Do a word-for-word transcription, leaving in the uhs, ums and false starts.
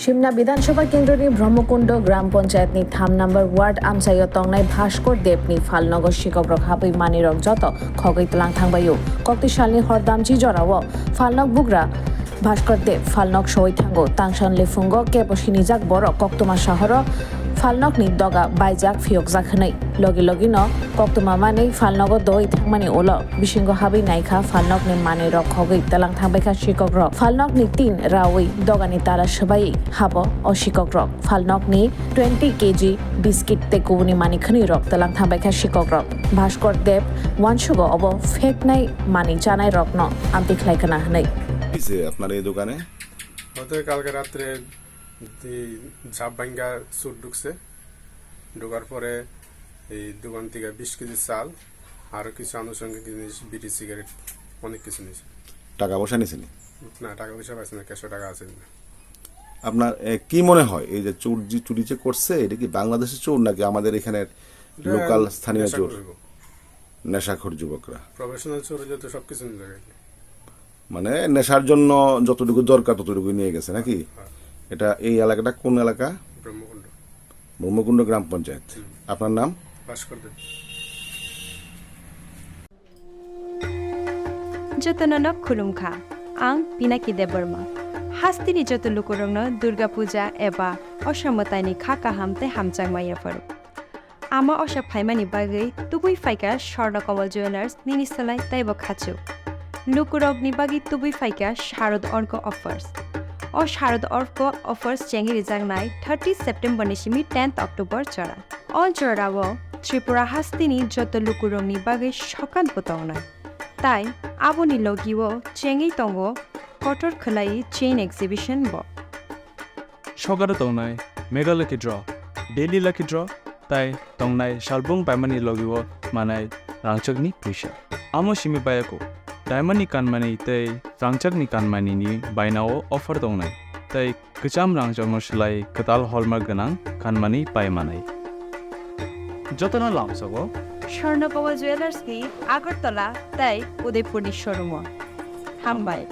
Simna Bidhan Sabha Kendroni Brahmakundo Gram Panchayatni tham number ward amchaio tongnai Bhaskor Debni phalnogo sikokrok habwi manwirok joto khogwi tlang thangbaio. Kokti salni hor damchi jorao phalnok bugra Bhaskor Deb phalnok soi thango. Tangsan liphungo kebo sinijak borok koktwma sahoro phalnokni doga baijak phiyokjak hwnwi. Logi logino koktwma manwi phalnogo doi thangmani ulo bisingo habwi naikha phalnokni manwirok khogwi tlang thangbaikha sikokrok. Phalnokni tin rawi dogani tala swbaiwi habo o sikokrok. Phalnokni twenty K G biskit tei kubuni manwi khwnwirok tlang thangbaikha sikokrok. Bhaskor Deb uansugo obo pheknai manwi chanairokno amtwi khlai khna hwnwi. হয়েছে আপনার এই দোকানে? হয়তো কালকে রাত্রে এই ঝাপ ভাঙ্গা চুর ঢুকছে, ঢোকার পরে এই দোকান থেকে বিশ কেজি চাল, আরও কিছু আনুষঙ্গিক জিনিস, বিড়ি, সিগারেট, অনেক কিছু নিয়েছে। টাকা পয়সা নিছেনি? না, টাকা পয়সা পাইছে না, ক্যাশো টাকা আছে না। আপনার এ, কি মনে হয়, এই যে চুর যে, চুরি যে করছে, এটা কি বাংলাদেশি চোর নাকি আমাদের এখানের এটা লোকাল স্থানীয় নেশা চোর? করবো। নেশাখোর যুবকরা। প্রফেশনাল চোর হলে তো সব কিছু নিয়ে যাবে। মানে নেশার জন্য যতটুকু দরকার ততটুকুই নিয়ে গেছে নাকি? হ্যাঁ। এটা এই এলাকাটা কোন এলাকা? ব্রহ্মকুণ্ড। ব্রহ্মকুণ্ড গ্রাম পঞ্চায়েত। হুম। আপনার নাম? ভাস্কর দেব। Jotono no khulumkha. Ang Pinaki Debbarma. Hasteni joto lukurokno Durga Puja eba Osa mwtaini kha kaham tei hamjakma yapharo. Ama osa phaimani bagwi tubui phaikha Swarna Kamal Jewellers nini slai teibo khachuk. Lukurokni bagwi tubui phaikha Sharad Orko Offers. O Sharad Orko Offers chengwi rijaknai thirty September ni simi tenth October jora. O jorao Tripura hasteni joto lukurokni bagwi sokan bo tongnai. Tai aboni logio chengwi tongo kotor khwlai chain exhibition bo. Sokaro tongnai Mega Lucky Draw, Daily Lucky Draw, tai tongnai salbung paimani logio manai rangchakni puisa. Amo simi bayako, diamond ni kanmani tei rangchakni kanmani ni bainao offer tongnai, tai kwcham rangchakno swlai kwtal hallmark gwnang kanmani pai manai. Jotono lamsogo Swarna Kamal Jewellers ni Agartala tai Udaipur ni showroom o. Hambai.